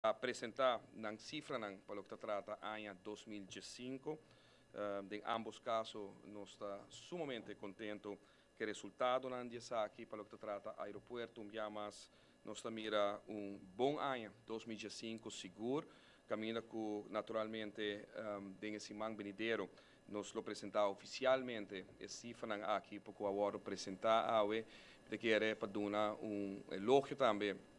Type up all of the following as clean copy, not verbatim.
A presenta nan cifranan pa loke ta trata aña 2015. Den ambos caso nos ta sumamente contento cu e resultadonan di esaki. Pa loke ta trata aeropuerto, un biaha mas nos ta mira un bon aña 2015 sigur, caminda cu naturalmente den e siman venidero nos lo presenta oficialmente e cifranan aki cu a wordo presenta awe. Mi ta kere pa duna un elogio tambe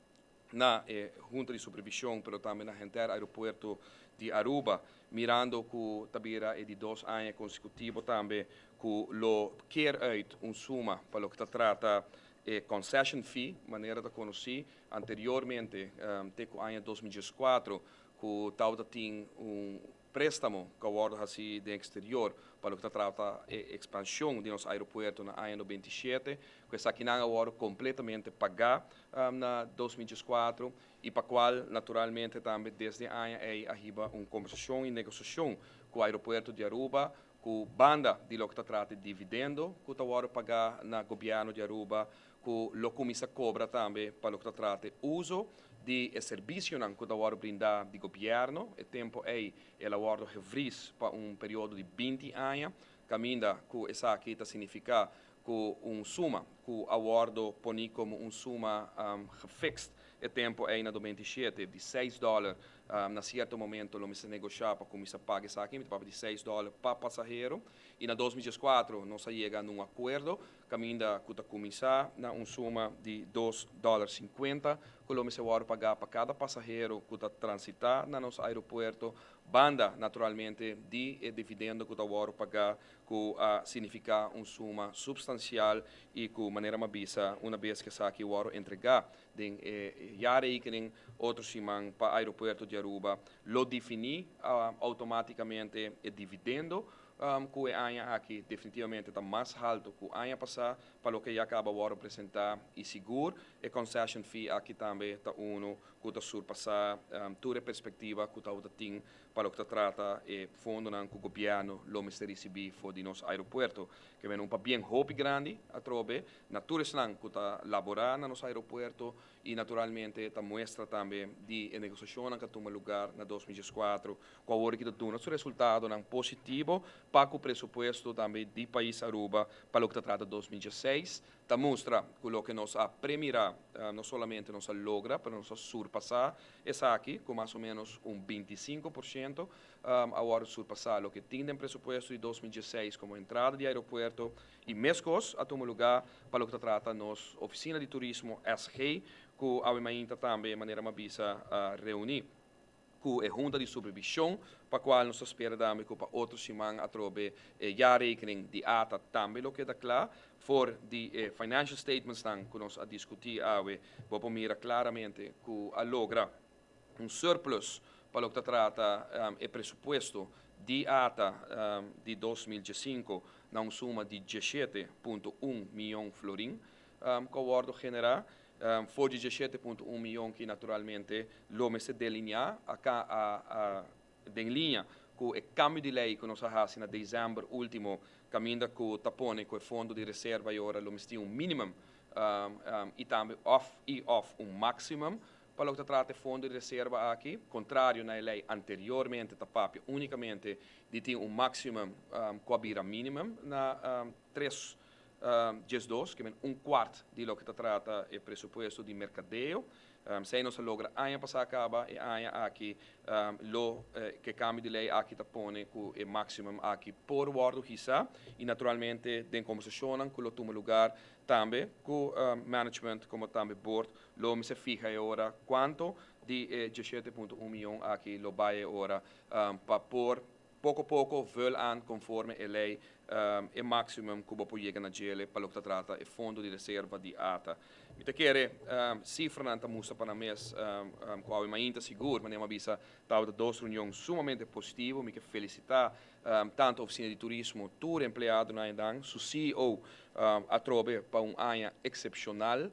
na e Junta di Supervision, pero tambe na henter aeropuerto di Aruba, mirando cu ta bira e di 2 aña consecutivo tambe cu lo keer uit un suma pa loke ta trata e concession fee, manera ta conoci anteriormente, te cu aña 2004, cu tabata tin un prestamo cu a wordo haci den exterior pa loke ta trata e expansion di nos aeropuerto na aña 97, cu esakinan a wordo completamente paga na 2004 y pa cual naturalmente tambe desde aña ey a hiba un conversacion y negociacion cu aeropuerto di Aruba, cu banda di loke ta trata dividendo cu ta wordo paga na gobierno di Aruba, cu lo cuminsa cobra tambe pa loke ta trata uso di servicionan cu ta wordo brinda di gobierno. E tempo ey el a wordo gevries pa un periodo di 20 aña, caminda cu esaki ta significa cu un suma cu a wordo poni como un suma gefixt e tempo ey na 97 di 6 dollar, na cierto momento lo mester negocia pa cuminsa paga esaki, di 6 dollar pa pasahero, y na 2004 nos a yega na un acuerdo caminda cu ta cuminsa na un suma di 2 dollar 50 cu lo mester wordo paga pa cada pasahero cu ta transita na nos aeropuerto, banda naturalmente di e dividendo cu ta wordo paga, cu a significa un suma substancial y cu, manera m'a bisa, un biaha cu esaki wordo entrega den jaarrekening otro siman pa aeropuerto di Aruba, lo defini automaticamente e dividendo cu e aña aki definitivamente ta mas halto cu aña pasa pa loke ya caba a presenta, y sigur e concession fee aki tambe ta uno cu ta surpasa tur perspectiva cu ta tin pa loke ta trata e fondonan cu gobierno lo mester ricibi for di nos aeropuerto. Kiermen, un pabien hopi grandi atrobe na tur esnan cu ta labora na nos aeropuerto y naturalmente ta muestra tambe di e negociacion cu a tuma lugar na 2004, cu awor aki ta duna su resultadonan positivo pa e presupuesto tambe di pais Aruba pa loke ta trata 2016. Ta mustra cu loke nos a premira, no solamente nos a logra, pero nos a surpasa esaki cu mas o menos un 25%, awor surpasa loke tin den presupuesto di 2016 como entrada di aeropuerto. Y mescos a tuma lugar pa loke ta trata nos oficina di turismo SG, cu awe tambe, manera m'a bisa, reuni cu e junta di supervision, pa cual nos ta spera tambe cu pa otro siman atrobe e jaarrekening di ATA tambe lo keda cla. For di financial statements nan cu nos a discuti awe, bo por mira claramente cu a logra un surplus pa loke ta trata e presupuesto di ATA di 2015 na un suma di 17.1 miyon florin cu a wordo genera. For di 17.1 miyon cu naturalmente lo mester delinea a den liña cu e cambio di ley cu nos a haci na december ultimo, caminda cu ta pone cu e fondo di reserva y ora lo mester un minimum y tambe of y of un maximum pa loke ta trata fondo di reserva aki, contrario na ley anteriormente ta papia unicamente di tin un maximum, cu a bira minimum na 3 12, kiermen un kwart di loke ta trata e presupuesto di mercadeo. Esey nos a logra aña pasa caba, e aña aki lo cu cambio di ley aki ta pone cu e maximum aki por wordo hisa y naturalmente den conversacion cu lo tuma lugar tambe cu management como tambe board lo mester fiha e ora cuanto di e 17.1 miyon aki lo bay ora pa por poco poco vul aan conforme e ley e maximum cu por yega na dje pa loke ta trata e fondo di reserva di ATA. Mi ta kere cifranan ta mustra pa nan mes cu awe mainta sigur, manera m'a bisa, tabata dos reunion sumamente positivo. Mi kier felicita tanto oficina di turismo, tur empleadonan dan, su CEO atrobe pa un aña excepcional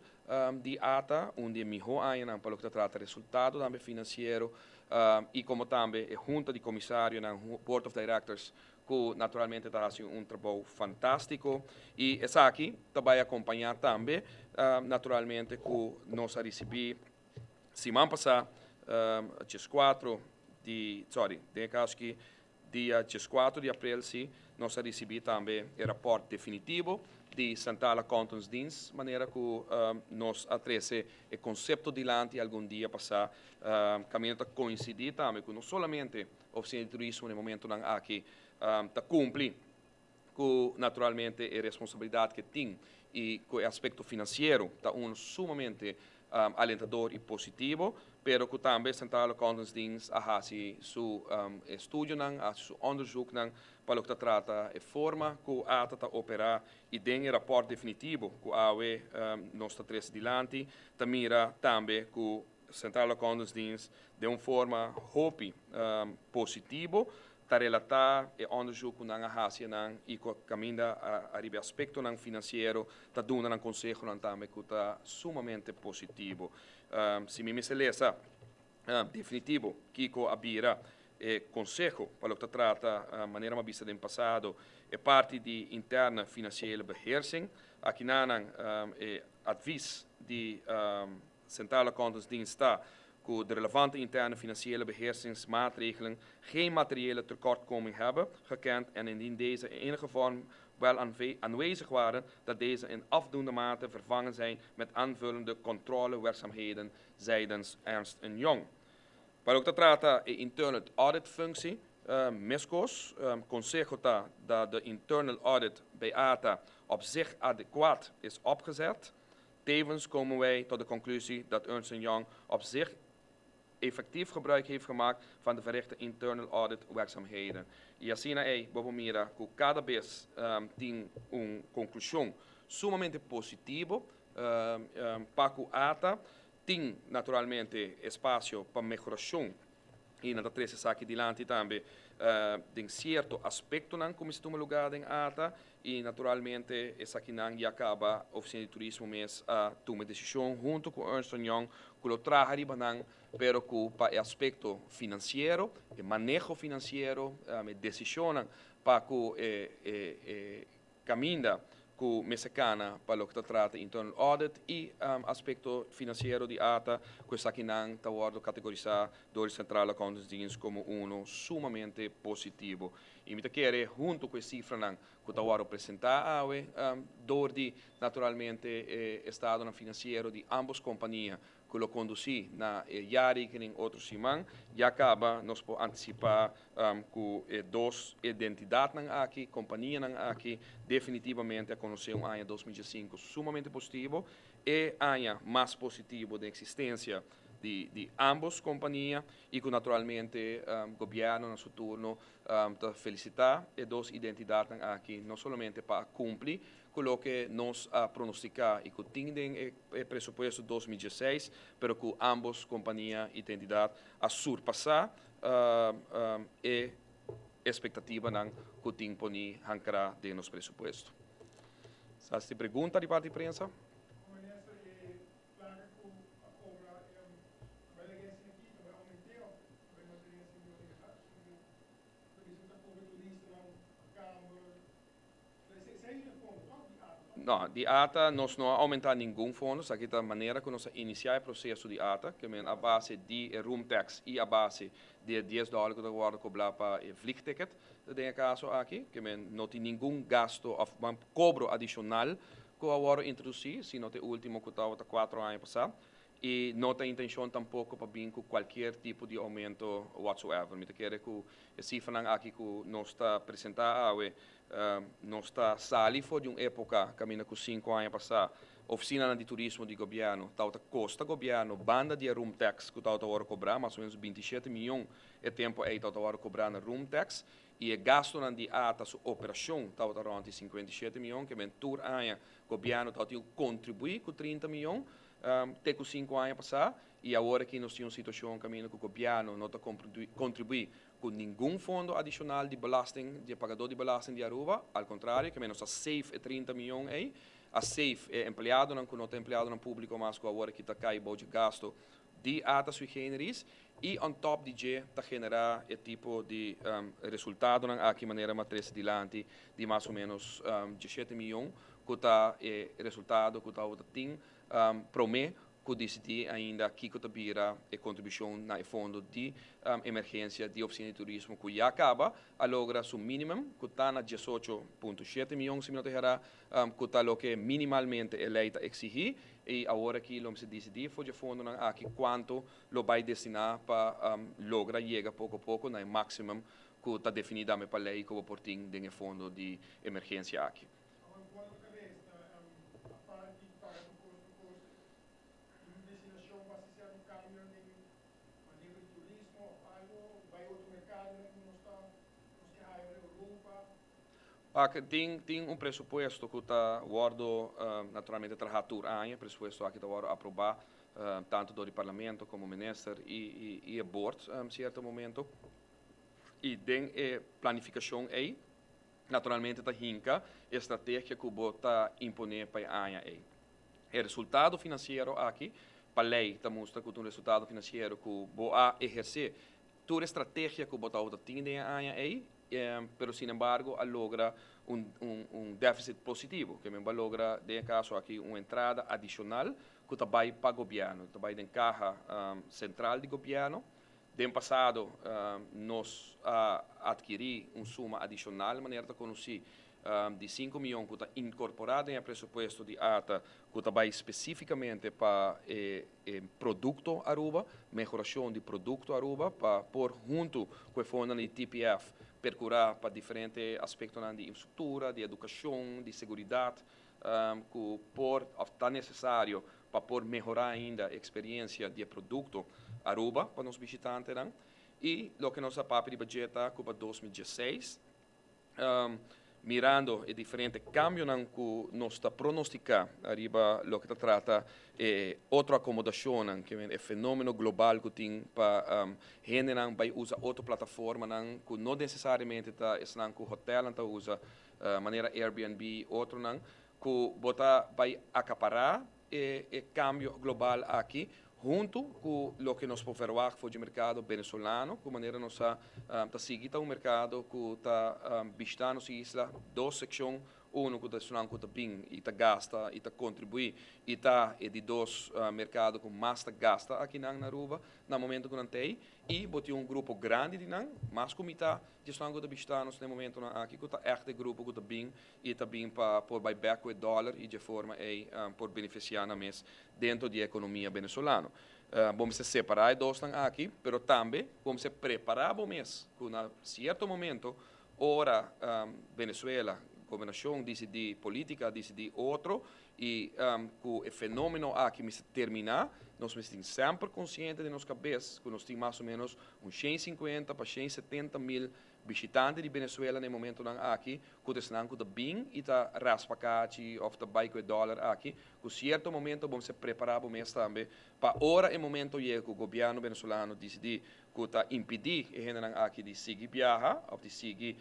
di ATA, un di miho añanan pa loke ta trata resultado tambe financiero, y como tambe e junta di comisarionan, board of directors, cu naturalmente ta haciendo un trabou fantastico. Y esaki tambe ta acompaña tambe naturalmente cu nos a ricibi siman pasa. 14 di, sorry, den kaso aki dia 14 di april si, nos a risibí tambe e rapòrt definitivo di Centrale Accountantsdienst, manera ku nos a trese e konsepto dilanti algun dia pasá, kaminda ta koinsidí tambe ku no solamente Ofisina di Turismo na e momentonan aki ta kumpli ku naturalmente e responsabilidat ku e tin i ku e aspekto finansiero ta un sumamente alentador i positivo, pero ku tambe Centrale Accountantsdienst a hasi su estudionan, a hasi su onderzoeknan pa loke ta trata e forma ku ata ta operá i den e rapòrt definitivo ku awe nos ta trese dilanti ta mira tambe ku Centrale Accountantsdienst den un forma hopi positivo ta relatá e onderzoek ku nan a hasi anan i ku a kaminda ariba e aspektonan finansiero ta duna nan konsehonan tambe ku ta sumamente positivo. Si mi mester lesa definitivo kiko a bira e konseho pa loke ta trata manera mi a bisa den pasado e parti di interne financiële beheersing, akinanan e advies di Centrale Accountantsdienst ta ku de relevante interne financiële beheersingsmaatregelen geen materiële tekortkoming hebben gekend en indien deze in enige vorm wel aanwezig waren, dat deze in afdoende mate vervangen zijn met aanvullende controlewerkzaamheden zijdens Ernst Young. Pa loke ta trata e internal audit functie, meskos, konseho ta dat de internal audit bij ATA op zich adequaat is opgezet. Tevens komen wij tot de conclusie dat Ernst Young op zich effectief gebruik heeft gemaakt van de verrichte internal audit werkzaamheden. I asina ei, bo por mira ku kada bes tin un konklushon sumamente positivo pa ku ATA. Tin naturalmente espasio pa mehorashon i nan ta trese esaki dilanti tambe den sierto aspektonan ku mester tuma lugá den ATA i naturalmente esakinan ya kaba Ofisina di Turismo mes a tuma e desishon huntu ku Ernst Young ku lo traha riba nan pero ku pa e aspekto finansiero, e maneho finansiero, e desishonnan pa ku e kaminda ku mester kana pa loke ta trata internal audit i aspekto finansiero di ata, ku esakinan ta wòrdu kategorisá dor di Centrale Accountantsdienst komo uno sumamente positivo. I mi ta kere huntu ku e sifranan ku ta wòrdu presentá awe dor di naturalmente e estadonan finansiero di ámbos kompania ku lo kondusí na e jaarrekening otro siman, ya kaba nos por antisipá ku e dos identidatnan aki, kompanianan aki, definitivamente a konosé un aña 2015 sumamente positivo, e aña mas positivo den eksistensia di di ámbos kompania i ku naturalmente gobièrnu na su turno ta felisitá e dos identidatnan aki no solamente pa a kumpli ku loke nos a pronostiká i ku tin den e presupuesto 2016, pero ku ámbos kompania i entidat a surpasá e espektativanan ku tin poní hankrá den nos presupuesto. Sa si pregunta di parti prensa? Placa cu a cobra bai laga esaki ta bai aumente of ta bai mantene así mismo manera? Turismo ta cobra turistanan pa camber. Esei ta e fondo toch di ata toch? No, di ata nos no a aumenta ningun fondo. Esaki ta manera cu nos a inicia e proceso di ata, ke men a base di e room tax y a base di e $10 cu ta wordo cobra pa e vliegticket den e caso aki, ke men no tin ningun gasto of cobro adicional ku a wòrdu introdusí, sino ta e último ku tabata 4 aña pasá. I no ta intenshon tampoko pa bin ku kualkier tipo di oumento whatsoever. Mi ta kere ku e sifranan aki ku nos ta presentá awe, nos ta sali for di un époka kaminda ku 5 aña pasá ofisinanan di turismo di gobièrnu tabata kosta gobièrnu banda di e room tax ku tabata wòrdu kobrá, mas o ménos 27 mion e tempu ei tabata wòrdu kobrá na room tax i e gastonan di ATA su operashon tabata rònt di 57 mion, ke men tur aña gobièrnu tabatin ku kontribuí ku 30 mion te ku 5 aña pasá. I awor aki nos tin un situashon kaminda ku gobièrnu no ta kontribuí ku ningun fondo adishonal di belasting, di pagadó di belasting di Aruba, al kontrario, ke men nos a save e 30 mion ei, a save e empleadonan ku no ta empleadonan públiko mas ku awor aki ta kai bou di gasto di ATA sui generis i on top di dje ta generá e tipo di resultadonan aki manera m'a trese dilanti di mas o ménos 17 mion ku ta e resultado ku tabata tin promé. ku disidí ainda kiko ta bira e kontribushon na e fondo di emergensia di Ofisina di Turismo ku ya kaba a logra su minimum ku ta na 18.7 mion si mi no ta herá ku ta loke minimalmente e lei ta eksigí i awor aki lo mester disidí for dje fondonan aki kuantu lo bai destiná pa logra yega poko poko na e maximum ku ta definí tambe pa lei ku bo por tin den e fondo di emergensia aki. Awor bo ta resta apart di paga tur kos tur kos, tin un destinashon pa hasi sierto kambio den maneho di turismo of algo, bai otro merkadonan ku nos ta nos ke haya ora Europa? Pak, tin tin un presupuesto ku ta wòrdu naturalmente traha tur aña, presupuesto aki ta wòrdu aprobá tantu dor di parlamento komo minister i i e board sierto momento i den e planifikashon ei Naturalmente ta hinca e strategia cu bo ta impone pa e aña ey. E resultado financiero aki, pa ley ta mustra cu ta un resultado financiero cu bo a eherce tur e strategia cu bo tabata tin den e aña ey, pero sin embargo a logra un un deficit positivo, ke men bo a logra den e caso aki un entrada adicional cu ta bay pa gobierno, ta bay den caha central di gobierno. Den pasado nos a adkirí un suma adishonal, manera ta konosí, di 5 mion ku ta inkorporá den e presupuesto di ATA ku ta bai spesífikamente pa e produkto Aruba, mehorashon di produkto Aruba, pa por huntu ku e fondonan di TPF perkurá pa diferente aspektonan di infrastruktura, di edukashon, di seguridat ku por òf ta nesesario pa por mehorá ainda e eksperensia di e produkto Aruba pa nos bishitantenan. I loke nos a papia di budget ta ku pa 2016, mirando e diferente kambionan ku nos ta pronostiká ariba loke ta trata e otro akomodashonnan, ke men e fenómeno global ku tin pa hendenan bai usa otro plataformanan ku no nesesariamente ta esnan ku hotèlnan ta usa, manera Airbnb, otronan, ku bo ta bai akapará e kambio global aki huntu ku loke nos por verwagt for dje merkado venezolano, ku manera nos sa ta sigui ta un merkado ku ta bishitá nos isla dos sekshon: unu ku ta esnan ku ta bin i ta gasta i ta kontribuí i ta e di dos merkado ku mas ta gasta akinan na Aruba na momento ku nan ta ei, i bo tin un grupo grandi di nan, mas ku mitá di esnan ku ta bishitá nos na e momentonan aki, ku ta ègt e grupo ku ta bin i ta bin pa por bai bèk ku e dòler i dje forma ei por benefisiá nan mes dentro di e ekonomia venezolano. Bo mester separá e dosnan aki, pero tambe bo mester prepará bo mes ku na sierto momento ora Venezuela, gobernashon disidí, polítika disidí otro i ku e fenómeno aki mester terminá, nos mester tin semper konsiente den nos kabes ku nos tin mas o ménos un 150 pa 170 mil bishitante di Venezuela na e momentonan aki, ku ta esnan ku ta bin i ta raspa kachi òf ta bai ku e dòler aki, ku sierto momento bo mester prepará bo mes tambe pa ora e momento yega ku gobièrnu venezolano disidí ku ta impidí e hendenan aki di sigui biaha òf di sigui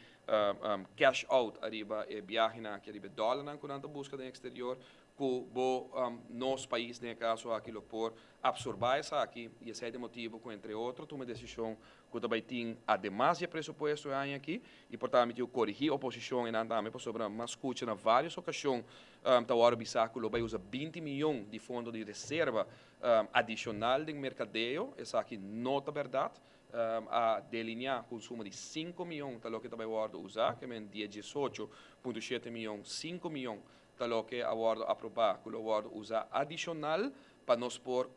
cash out ariba e biahenan aki, ariba e dòlernan ku nan ta buska den eksterior, ku bo nos pais den e kaso aki lo por absorbá esaki. I esei ta e motibu ku entre otro tuma e desishon ku ta bai tin ademas di e presupuesto e aña aki. I por tambe tin ku korigí oposishon einan tambe, pasobra mas skucha na vários okashon ta wòrdu bisá ku lo bai usa 20 mion di fondo di reserva adishonal den merkadeo. Esaki no ta bèrdat. A delineá ku un suma di 5 mion ta loke ta bai wòrdu usá, ke men di e 18.7 mion, 5 mion ta loke a wòrdu aprobá ku lo wòrdu usá adishonal pa nos por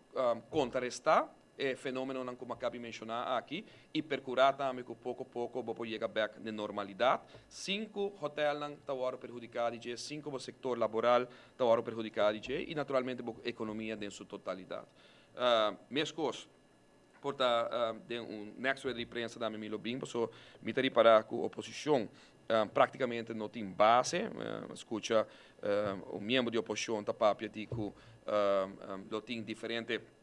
kontrarestá e fenómenonan ku mi a kabi menshoná aki i perkurá tambe ku poko poko bo por yega bèk n'e normalidat sin ku hotèlnan ta wòrdu perhudiká di dje, sin ku bo sektor laboral ta wòrdu perhudiká di dje i naturalmente bo ekonomia den su totalidat. Meskos por ta den un next rueda di prensa tambe mi lo bin, paso mi ta ripará ku oposishon práktikamente no tin base. Skucha un miembro di oposishon ta papia di ku lo tin diferente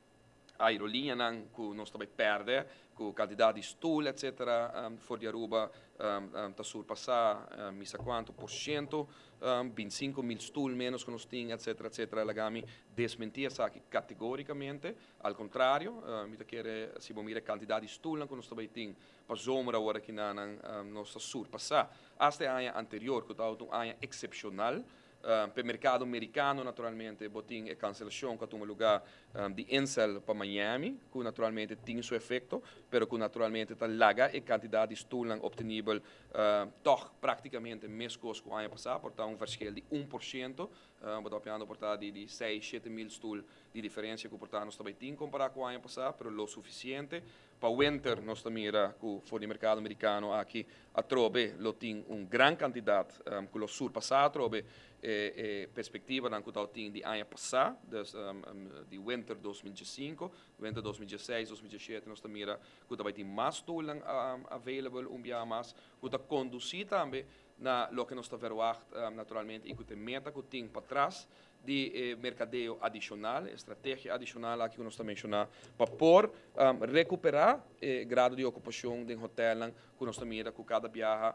aerolíneanan ku nos ta bai pèrdè, ku kantidat di stul etcetera for di Aruba ta surpasá misa kuantu por siento, 25,000 stul ménos ku nos tin, etcetera, etcetera. Laga mi desmentí esaki kategórikamente. Al kontrario, mi ta kere si bo mira e kantidat di stulnan ku nos ta bai tin pa zomer awor aki nan, nos ta surpasá hasta e aña anterior ku tabata un aña eksepshonal. Pa e mercado Mericano, naturalmente, bo tin e cancelacion cu a tuma lugar di Insel pa Miami, cu naturalmente tin su efecto, pero cu naturalmente ta laga e cantidad di stoelnan obtenibel toch practicamente mescos cu aña pasa, por ta un verschil di 1%. Bo ta papiando por ta di seis, 7000 stoel di diferencia cu por ta nos ta bay tin compara cu aña pasa, pero lo suficiente. Pa winter nos ta mira cu for di mercado Mericano aki atrobe lo tin un gran cantidad cu lo surpasa atrobe e perspectivanan cu tabatin di aña pasa, dus di winter 2015. Winter 2016, 2017 nos ta mira cu ta bay tin mas stoelnan available un biaha mas, cu ta conduci tambe na loke nos ta verwacht naturalmente y cu ta e meta cu tin patras di e mercadeo adicional, e strategia adicional aki cu nos ta menciona pa por recupera e grado di ocupacion den hotelnan cu nos ta mira cu cada biaha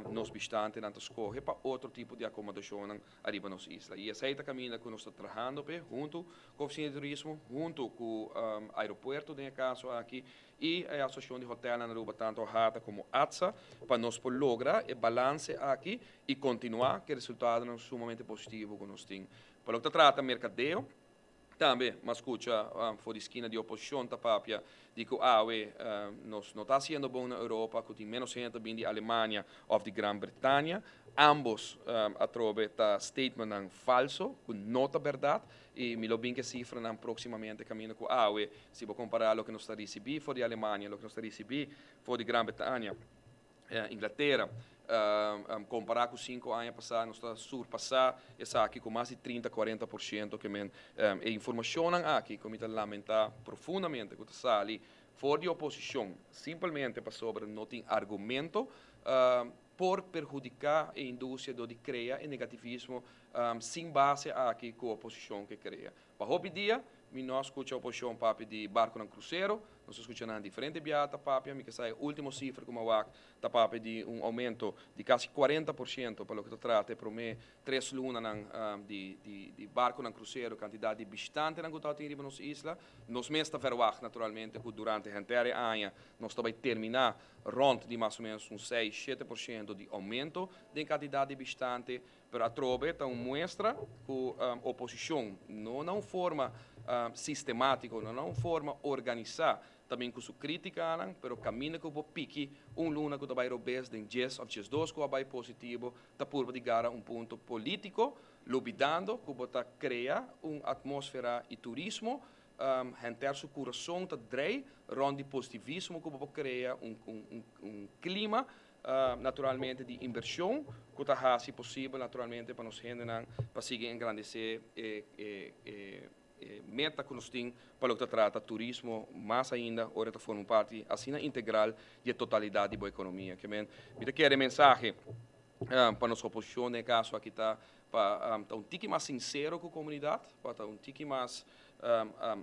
nos bishitantenan ta scoge pa otro tipo di acomodacionnan ariba nos isla. Y esey ta caminda cu nos ta trahando p'e hunto cu Oficina di Turismo, hunto cu aeropuerto den e caso aki y e Asociacion di Hotelnan Aruba, tanto AHATA como ATSA, pa nos por logra e balance aki y continua cu e resultadonan sumamente positivo cu nos tin. Pa loke ta trata mercadeo, tambe m'a scucha for di skina di oposicion ta papia di cu awe nos no ta haciendo bon na Europa, cu tin menos hende ta bin di Alemania of di Gran Bretania. Ambos atrobe ta statementnan falso cu no ta berdad y mi lo bin cu e cifranan proximamente caminda cu awe si bo compara loke nos ta ricibi for di Alemania, loke nos ta ricibi for di Gran Bretania, Inglatera, compara cu 5 aña pasa, nos ta surpasa esaki cu mas di 30, 40%. Ke men e informacionnan aki cu mi ta lamenta profundamente cu ta sali for di oposicion simplemente pasobra no tin argumento por perhudica e industria door di crea e negativismo sin base aki cu oposicion ke crea. Pa hopi dia, mi no a scucha oposicion papia di barconan crucero, nos a scucha nan diferente biaha ta papia, mi ke sa e ultimo cifra cu m'a wak ta papia di un aumento di casi 40% pa loke ta trata e prome 3 lunanan di barconan crucero, cantidad di bishitantenan cu tabatin riba nos isla. Nos mes ta verwacht naturalmente cu durante henter e aña nos ta bay termina rond di mas o menos un 6, 7% di aumento den cantidad di bishitante, pero atrobe ta un muestra cu oposicion no na un forma sistematico, no na un forma organisa, tambe cu su criticanan, pero caminda cu bo piki un luna cu ta bay robes den 10 of 12 cu a bay positivo, ta purba di gara un punto politico, lubidando cu bo ta crea un atmosfera y turismo, henter su curason ta drei rond di positivismo cu bo crea un clima naturalmente di inversion cu ta haci posibel naturalmente pa nos hendenan pa sigui engrandece e meta cu nos tin pa loke ta trata turismo, mas ainda ora ta forma parti asina integral di e totalidad di bo economia. Ke men, mi ta kere mensahe pa nos oposicion den caso aki ta pa ta un tiki mas sincero cu comunidad, pa ta un tiki mas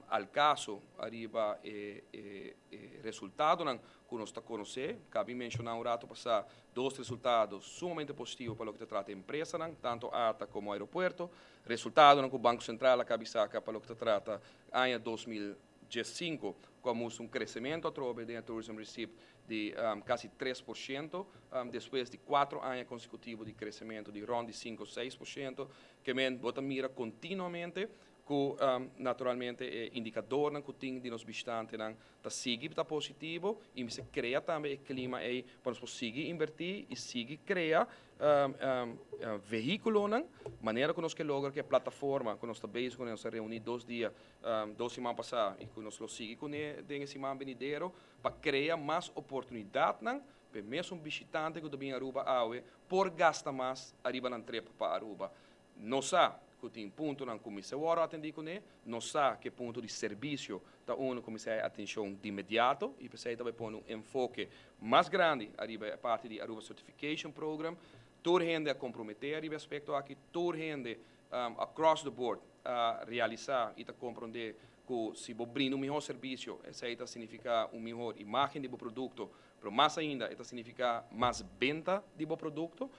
al caso ariba e resultadonan cu nos ta conoce. Cabe menciona un rato pasa dos resultado sumamente positivo pa loke ta trata empresanan, tanto ATA como aeropuerto, resultadonan cu Banco Central a caba di saca pa loke ta trata aña 2015, como un crecemento atrobe den tourism receipt di casi 3%, despues di 4 aña consecutivo di crecemento di rond di 5 6%, ke men bo ta mira continuamente cu naturalmente e indicadornan cu tin di nos bishitantenan ta sigui ta positivo y mester crea tambe e clima ey pa nos por sigui inverti y sigui crea vehiculonan, manera cu nos ke logra cu e plataforma cu nos ta bezig cu nos a reuni 2 dia, 2 siman pasa y cu nos lo sigui cune den e siman venidero pa crea mas oportunidadnan pa mesun bishitante cu ta bin Aruba awe por gasta mas ariba nan trip pa Aruba. Nos sa cu tin puntonan cu mester wordo atendi cune, nos sa cu punto di servicio ta uno cu mester atencion di inmediato y pesey tambe pone un enfoke mas grandi ariba e parti di Aruba Certification Program. Tur hende a compromete ariba aspecto aki, tur hende across the board a realisa y ta comprende cu si bo brinda un mihor servicio, esey ta significa un mihor imagen di bo producto, pero mas ainda, ta significa mas venta di bo producto.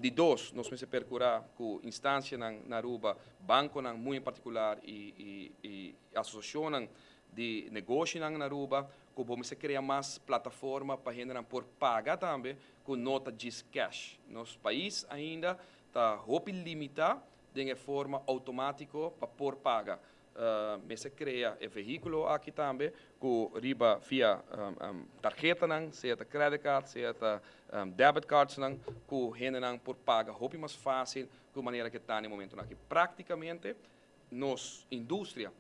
Di dos, nos mester percura cu instancianan na Aruba, banconan muy en particular y asociacionnan di negoshinan na Aruba, cu bo mester crea mas plataforma pa hendenan por paga tambe cu no ta just cash. Nos pais ainda ta hopi limita. den e forma automatico pa por paga. Mester crea e vehiculo aki tambe cu riba via tarhetanan, sea ta credit card, sea ta debit cardsnan, cu hendenan por paga hopi mas facil cu manera cu ta na e momentonan aki. Practicamente nos industria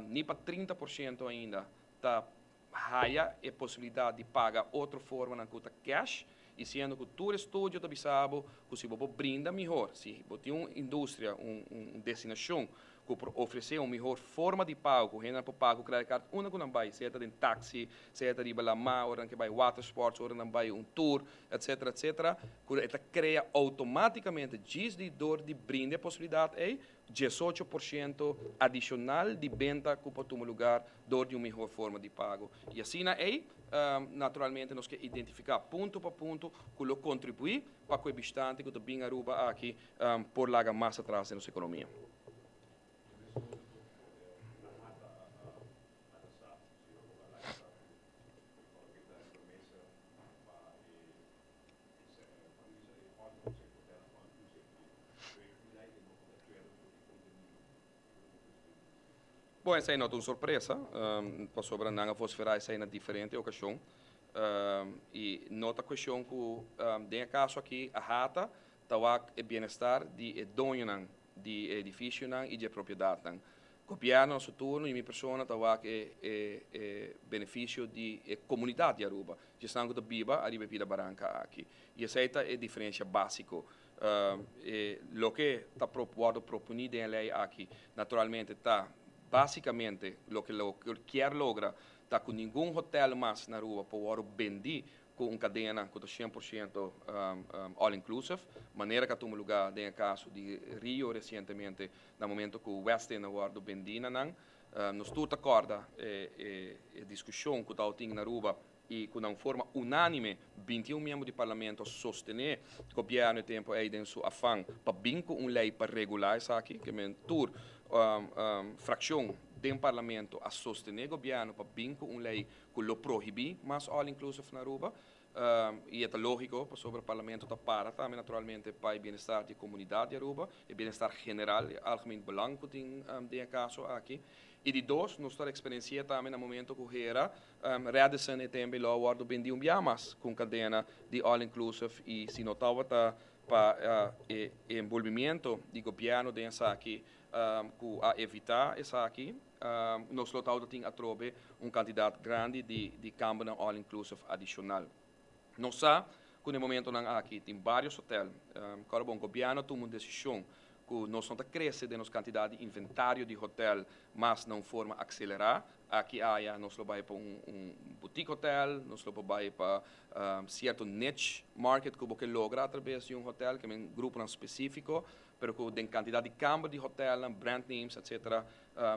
ni pa 30% ainda ta haya e posibilidad di paga otro formanan cu ta cash, y siendo cu tur estudio ta bisa bo cu si bo por brinda mihor, si bo tin un industria, un destinacion cu por ofrece un mihor forma di pago, cu hendenan por paga cu credit card unda cu nan bay, sea ta den taxi, sea ta riba lama, ora nan ke bay water sports, ora nan bay un tour, etcetera, etcetera, cu e ta crea automaticamente djis di door di brinda e posibilidad ey, 18% adicional di benta cu por tuma lugar door di un mihor forma di pago. Y asina ey, naturalmente nos ke identifica punto pa punto cu lo contribui pa cu e bishitante cu ta bin Aruba aki por laga mas atras den nos economia. Bon, esei no ta un sorpresa, pasobra nan a vosferá esei na diferente okashon. I no ta kueshon ku den e kaso aki AHATA ta wak e bienestar di e doñonan di e edifisionan i di e propiedatnan. Gobièrnu na su turno i mi persona ta wak e e benefisio di e komunidat di Aruba, di esnan ku ta biba ariba e pida baranka aki. I esei ta e diferensia básiko. E loke ta wòrdu proponí den e lei aki naturalmente ta básikamente loke lo kier logra ta ku ningun hotèl mas na Aruba por wòrdu bendí ku un kadena ku ta 100% all inclusive, manera ku a tuma lugá den e kaso di Rio resientemente na momento ku Westin a wòrdu bendí na nan. Nos tur ta kòrda e diskushon ku tabatin na Aruba i ku na un forma unánime 21 miembro di parlamento a sostené gobièrnu e tempu ei den su afan pa bin ku un lei pa regulá esaki, ke men tur frakshon den parlamento a sostené gobièrnu pa bin ku un lei ku lo prohibí mas all inclusive na Aruba. I e ta lógiko pasobra parlamento ta para tambe naturalmente pa e bienestar di e komunidat di Aruba, e bienestar general, e algemeen belang ku tin den e kaso aki. I di dos, nos ta eksperensi'é tambe na momento ku hera Radisson e tembe lo a wòrdu bendí un bia mas ku un kadena di all inclusive i si no tabata pa e enbolbimiento di gobièrnu den esaki ku a evitá esaki, nos lo tabata tin atrobe un kantidat grandi di kambernan all inclusive adishonal. Nos sa ku na e momentonan aki tin vários hotel. Kòrda bon, gobièrnu a tuma un desishon ku nos no ta krese den nos kantidat di inventario di hotel mas na un forma akselerá. Aki aya nos lo bai pa un boutique hotel, nos lo por bai pa sierto niche market ku bo ke logra atrabes di un hotel, ke men gruponan spesífiko, pero ku den kantidat di kamber di hotelnan, brand names, etcetera,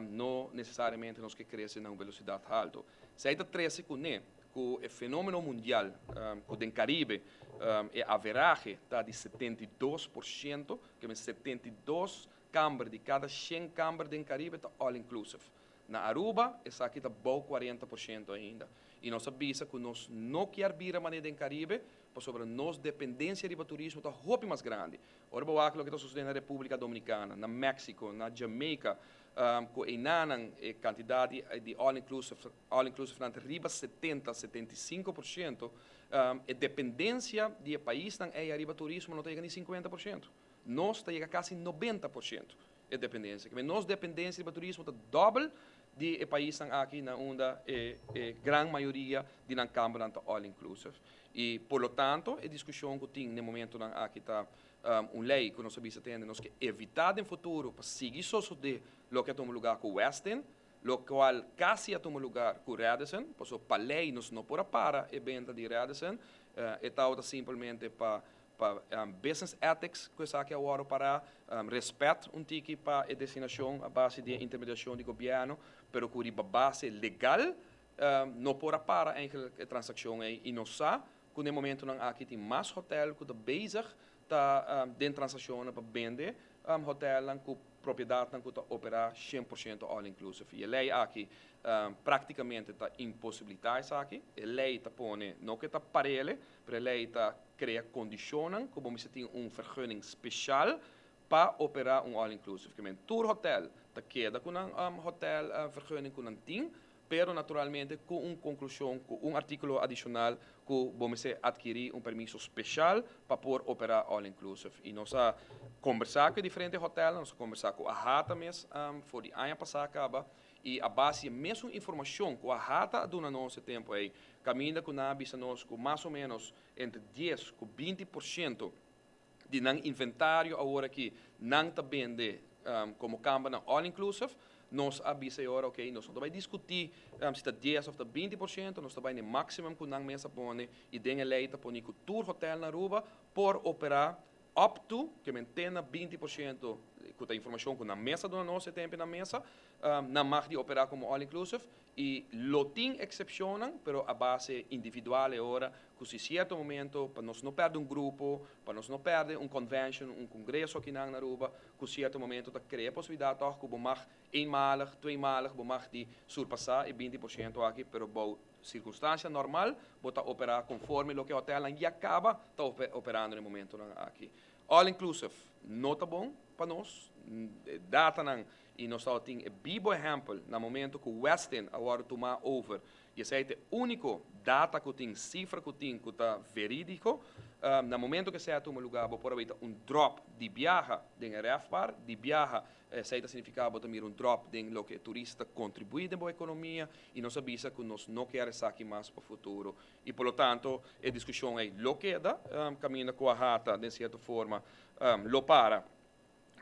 no nesesariamente nos ke krese na un velosidat haltu. Esei ta trese kuné ku e fenómeno mundial ku den Karibe e averahe ta di 72%, ke men 72 kamber di kada 100 kamber den Karibe ta all inclusive. Na Aruba esaki ta bou 40% ainda. I nos a bisa ku nos no kier bira manera den Karibe pasobra nos dependensia riba turismo ta hopi mas grandi. Ora bo wak loke ta sosodé na Repúblika Dominikana, na Mexico, na Jamaica, ku einanan e kantidat di all inclusive all inclusive nan ta riba 70, 75%, e dependensia di e paisnan ei ariba turismo no ta yega ni 50%. Nos ta yega kasi 90% e dependensia. Kibé nos dependensia riba turismo ta dòbel di e paisnan aki na unda e e gran mayoria di nan kambernan ta all inclusive. I por lo tanto e diskushon ku tin na e momentonan aki ta un lei ku nos a bisa tende nos ke evitá den futuro pa sigui sosodé loke a tuma lugá ku Westin, lokual kasi a tuma lugar ku Radisson, pasobra pa lei nos no por a para e benta di Radisson, e tabata simpelmente pa pa business ethics ku esaki a wòrdu pará, respèt un tiki pa e destinashon a base di e intermediashon di gobièrnu, pero ku riba base legal no por a para eigenlijk e transakshon ei i nos sa ku na e momentunan aki tin mas hotèl ku ta bezig ta den transakshonnan pa bende hotèlnan ku propiedatnan ku ta operá 100% all inclusive. I e lei aki práktikamente ta imposibilitá esaki. E lei ta pone, no ku e ta parele, pero e lei ta krea kondishonnan ku bo mester tin un vergunning speshal. pa opera un all inclusive. Ke men tur hotel ta keda ku nan hotel vergunning ku nan tin, pero naturalmente ku un konklushon, ku un artíkulo adishonal ku bo mester atkirí un permiso spesial pa por operá all inclusive. I nos a kombersá ku e diferente hotelnan, nos a kombersá ku AHATA mes for di aña pasá kaba, i a base di e mesun informashon ku AHATA a duna nos e tempu ei, kaminda ku nan a bisa nos ku mas o ménos entre 10 ku 20% di nan inventario awor aki nan ta bende komo kambernan all inclusive. Nos a bisa e ora, ok, nos no ta bai diskutí si ta 10 òf ta 20%, nos ta bai na e máximum ku nan mes a pone i den e lei ta pone ku tur hotel na Aruba por operá up to, ke men te na 20% ku ta informashon ku nan mes a duna nos e tempu na mesa, nan mag di operá komo all inclusive. I lo tin eksepshonnan, pero a base individual e ora ku si sierto momento pa nos no pèrdè un grupo, pa nos no pèrdè un convention, un kongreso akinan na Aruba, ku sierto momento ta krea posibilidat tòg ku bo mag eenmalig, tweemalig bo mag di surpasá e 20% aki, pero bou sirkunstansia normal bo ta operá konforme loke hotelnan ya kaba ta operando na e momentonan aki. All inclusive no ta bon pa nos, datanan i nos tabatin e bibo ehèmpel na momento ku Westin a wòrdu tumá over i esei ta e úniko data ku tin, sifra ku tin ku ta verídiko. Na momento ku esei a tuma lugá bo por a weta un dròp di biaha den e RevPAR, di biaha esei ta signifiká bo ta mira un dròp den loke e turista ta kontribuí den bo ekonomia i nos a bisa ku nos no kier esaki mas pa futuro i por lo tanto e diskushon ei lo keda kaminda ku a hata den sierto forma lo para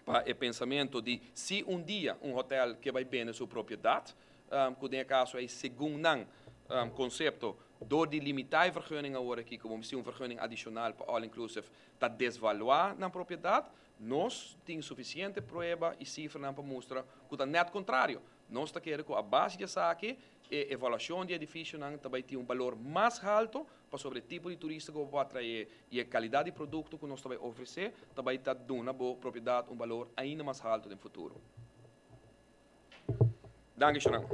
pa e pensamentu di si un dia un hotel ke bai bende su propiedat, ku den e kaso ei segun nan konsepto dor di limitá e vergunning awor aki komo si un vergunning adishonal pa all inclusive ta desvaluá nan propiedat, nos tin sufisiente prueba i sifranan pa mustra ku ta nèt kontrario. Nos ta kere ku a base di esaki e evaluashon di edifisionan ta bai tin un balor mas halto pasobra e tipo di turista ku bo por atraé i e kalidat di produkto ku nos ta bai ofresé ta bai ta duna bo propiedat un balor ainda mas halto den futuro. Danki, Shonan.